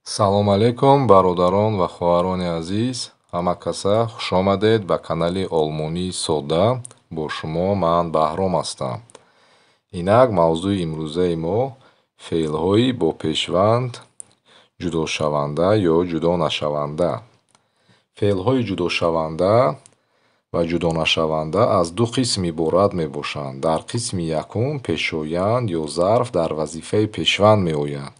Салом алейкум, бародарон ва хоҳарони азиз! Ҳама каса хушомадед ба канали Олмонии содда. Бо шумо ман Баҳром ҳастам. Инак, мавзӯи имрӯзаи мо феълҳои бо пешванд ҷудошаванда ё ҷудонашаванда. Феълҳои ҷудошаванда ва ҷудонашаванда аз ду қисм иборат мебошанд. Дар қисми якум пешоянд ё зарф дар вазифаи пешванд меояд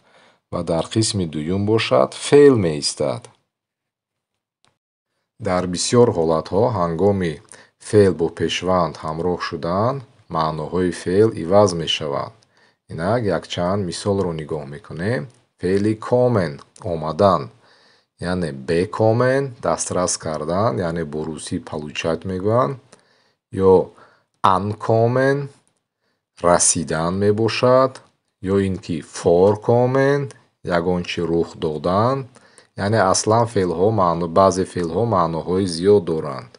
ва дар қисми дуюм бошад, феъл меистад. Дар бисёр ҳолатҳо ҳангоми феъл бо пешванд ҳамроҳ шудан, маъноҳои феъл иваз мешаванд. Инак, якчанд мисолро нигоҳ мекунем. Феъли kommen омадан, яъне bekommen дастрас кардан, яъне бо русӣ получать мегӯянд, ё ankommen расидан мебошад, ё ин ки vorkommen ягон чи рух додан. Яъне аслан феълҳо, баъзе феълҳо маъноҳои зиёд доранд.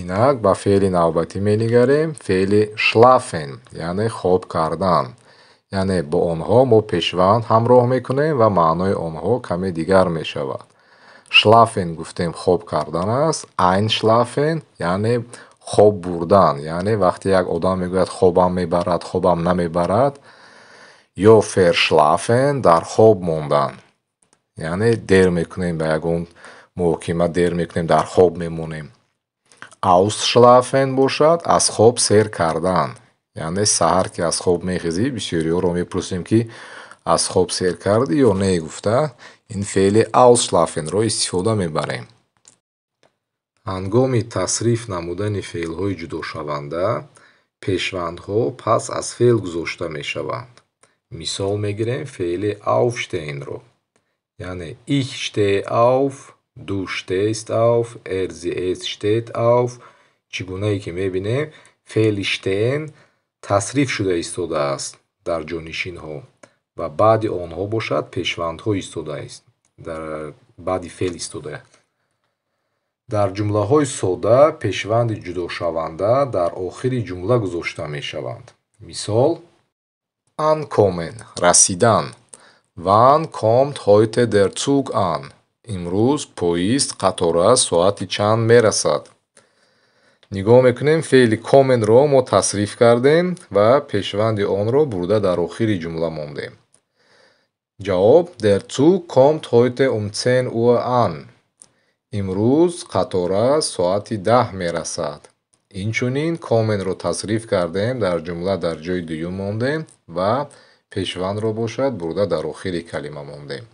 Инак, ба феъли навбатӣ менигарем. Феъли schlafen, яъне хоб кардан. Яъне бо онҳо мо пешванд ҳамроҳ мекунем ва маънои онҳо каме дигар мешавад. Schlafen гуфтем, хоб кардан аст. Einschlafen, яъне хоб бурдан. Яъне вақте як одам мегӯяд, хобам мебарад, хобам намебарад, ё verschlafen, дар хоб мондан. Яъне дер мекунем ба ягон муҳокима, дер мекунем, дар хоб мемонем. Ausschlafen бошад, аз хоб сер кардан. Яъне саҳар ки аз хоб мехезӣ, бисёриҳоро мепурсем, ки аз хоб сер кардӣ ё не гуфта, ин феъли ausschlafen-ро истифода мебарем. Ҳангоми тасриф намудани феълҳои ҷудошаванда пешвандҳо пас аз феъл гузошта мешаванд. Мисол мегирем феъли aufstehen-ро. Яъне ich stehe auf, du stehst auf, er, sie, es steht auf. Чӣ гунае ки мебинем, феъли stehen тасриф шуда истодааст дар ҷонишинҳо ва баъди онҳо бошад, пешвандҳо истодааст, дар баъди феъл истодааст. Дар ҷумлаҳои содда пешванди ҷудошаванда дар охири ҷумла гузошта мешаванд. Мисол: ankommen расидан. Wann kommt heute der Zug an? Имрӯз поезд, қатора соати чанд мерасад? Нигоҳ мекунем, феъли kommen-ро мо тасриф кардем ва пешванди онро бурда дар охири ҷумла мондем. Ҷавоб: Der Zug kommt heute um 10 Uhr an. Имрӯз қатора соати 10 мерасад. Инчунин kommen-ро тасриф кардем, дар ҷумла дар ҷои дуюм мондем ва пешвандро бошад, бурда дар охири калима мондем.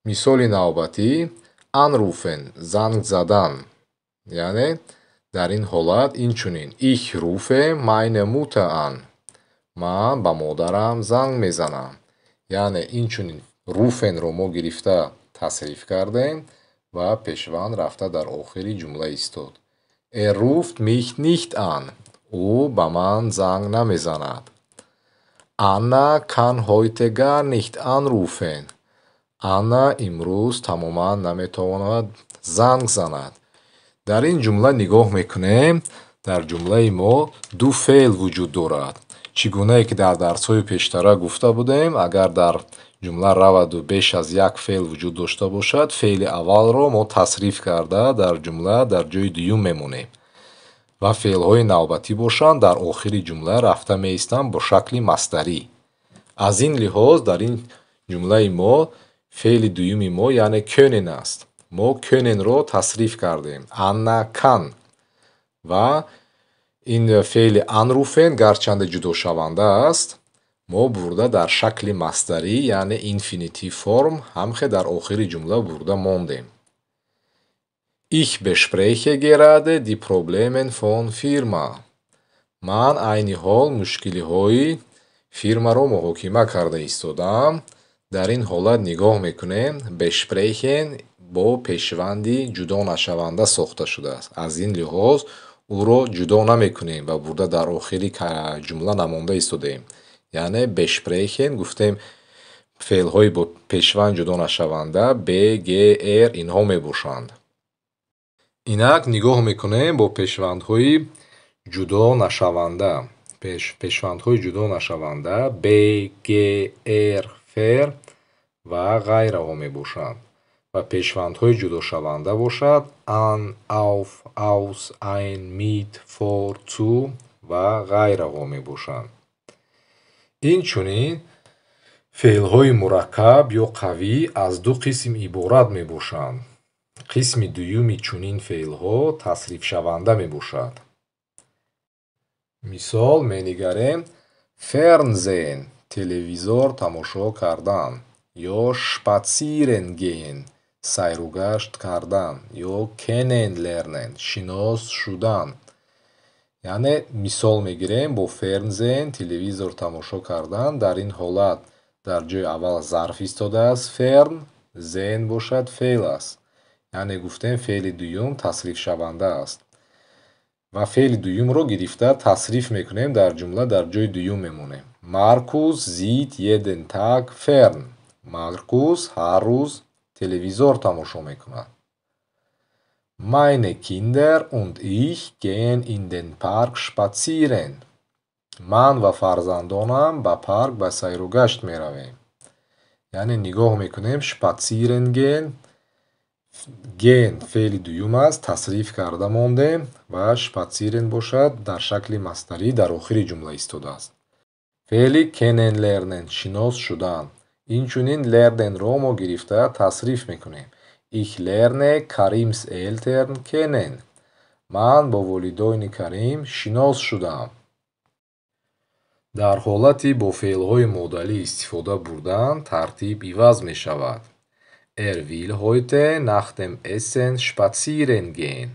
Мисоли навбатӣ: anrufen занг задан. Яъне дар ин ҳолат инчунин ich rufe meine Mutter an. Ман ба модарам занг мезанам. Яъне инчунин rufen-ро мо гирифта тасриф кардем ва пешванд рафта дар охири ҷумла истод. Er ruft mich nicht an. Ӯ ба ман занг намезанад. Anna kann heute gar nicht anrufen. Анна имрӯз тамоман наметавонад занг занад. Дар ин ҷумла нигоҳ мекунем, дар ҷумлаи мо ду феъл вуҷуд дорад. Чӣ гунае ки дар дарсҳои пештара гуфта будем, агар дар ҷумла раваду беш аз як феъл вуҷуд дошта бошад, феъли аввалро мо тасриф карда, дар ҷумла дар ҷои дуюм мемонем ва феълҳои навбатӣ бошанд, дар охири ҷумла рафта меистанд бо шакли масдарӣ. Аз ин лиҳоз дар ин ҷумлаи мо феъли дуюми мо, яъне können аст. Мо können-ро тасриф кардем. Anna kann. Ва ин феъли anrufen гарчанде ҷудошаванда аст, мо бурда дар шакли масдарӣ, яъне Infinitivform, ҳамхе дар охири ҷумла бурда мондем. Ich bespreche gerade die Probleme von Firma. Ман айни ҳол мушкилиҳои фирмаро муҳокима карда истодаам. Дар ин ҳолат нигоҳ мекунем, besprechen бо пешванди ҷудонашаванда сохта шудааст. Аз ин лиҳоз ӯро ҷудо намекунем ва бурда дар охири ҷумла намонда истодаем. Яъне besprechen гуфтем, феълҳои бо пешванд ҷудонашаванда be, ge, er инҳо мебошанд. Инак, нигоҳ мекунем бо пешвандҳои ҷудо нашаванда. Пешвандҳои ҷудо нашаванда be, ge, er, ver. ва ғайраҳо мебошанд. Ва пешвандҳои ҷудошаванда бошад an, auf, aus, ein, mit, vor, zu ва ғайраҳо мебошанд. Инчунин феълҳои мураккаб ё қавӣ аз ду қисм иборат мебошанд. Қисми дуюми чунин феълҳо тасрифшаванда мебошад. Мисол менигарем: Fernsehen – телевизор тамошо кардан, ё spazieren gehen – сайругашт кардан, ё kennenlernen – шинос шудан. Яъне мисол мегирем бо Fernsehen – телевизор тамошо кардан. Дар ин ҳолат дар ҷои аввал зарф истодааст fern, sehen бошад феъл аст. Яъне гуфтем, феъли дуюм тасрифшаванда аст. Ва феъли дуюмро гирифта тасриф мекунем, дар ҷумла дар ҷои дуюм мемонем. Маркус sieht jeden Tag fern. Маркус ҳар рӯз телевизор тамошо мекунад. Meine Kinder und ich gehen in den Park spazieren. Ман ва фарзандонам ба парк ба сайругашт меравем. Яъне нигоҳ мекунем: spazieren gehen, gehen феъли дуюм аст, тасриф карда мондем, ва spazieren бошад дар шакли масдарӣ дар охири ҷумла истодааст. Феъли kennenlernen – шинос шудан. Инчунин lernen -ро мо гирифта тасриф мекунем. Ich lerne Karims Eltern kennen. Ман бо волидони Карим шинос шудам. Дар ҳолати бо феълҳои модалӣ истифода бурдан тартиб иваз мешавад. Er will heute nach dem Essen spazieren gehen.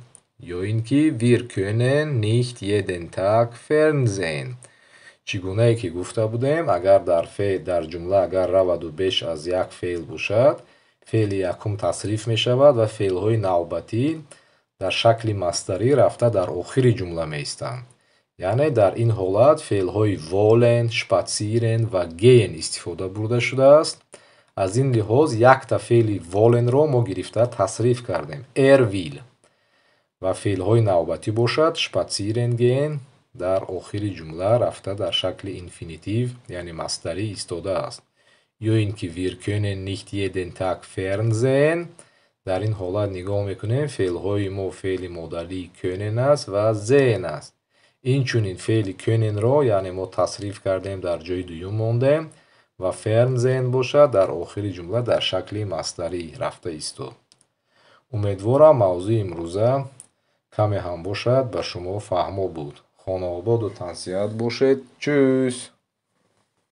Ё ин ки wir können nicht jeden Tag fernsehen. Чӣ гунае ки гуфта будем, агар дар феъл дар ҷумла агар раваду беш аз як феъл бошад, феъли якум тасриф мешавад ва феълҳои навбатӣ дар шакли масдарӣ рафта дар охири ҷумла меистанд. Яъне дар ин ҳолат феълҳои wollen, spazieren ва gehen истифода бурда шудааст. Аз ин лиҳоз якта феъли wollen -ро мо гирифта тасриф кардем. Er will. Ва феълҳои навбатӣ бошад spazieren gehen дар охири ҷумла рафта дар шакли инфинитив, яъне масдарӣ истодааст. Ё ин ки wir können nicht jeden Tag fernsehen. Дар ин ҳолат нигоҳ мекунем, феълҳои мо феъли модалии können аст ва sehen аст. Инчунин феъли können -ро, яъне мо тасриф кардем, дар ҷои дуюм мондем, ва fernsehen бошад дар охири ҷумла дар шакли масдарӣ рафта истод. Умедворам, мавзӯи имрӯза каме ҳам бошад ба шумо фаҳмо буд. Хонаободу тансиҳат бошед. Tschüss.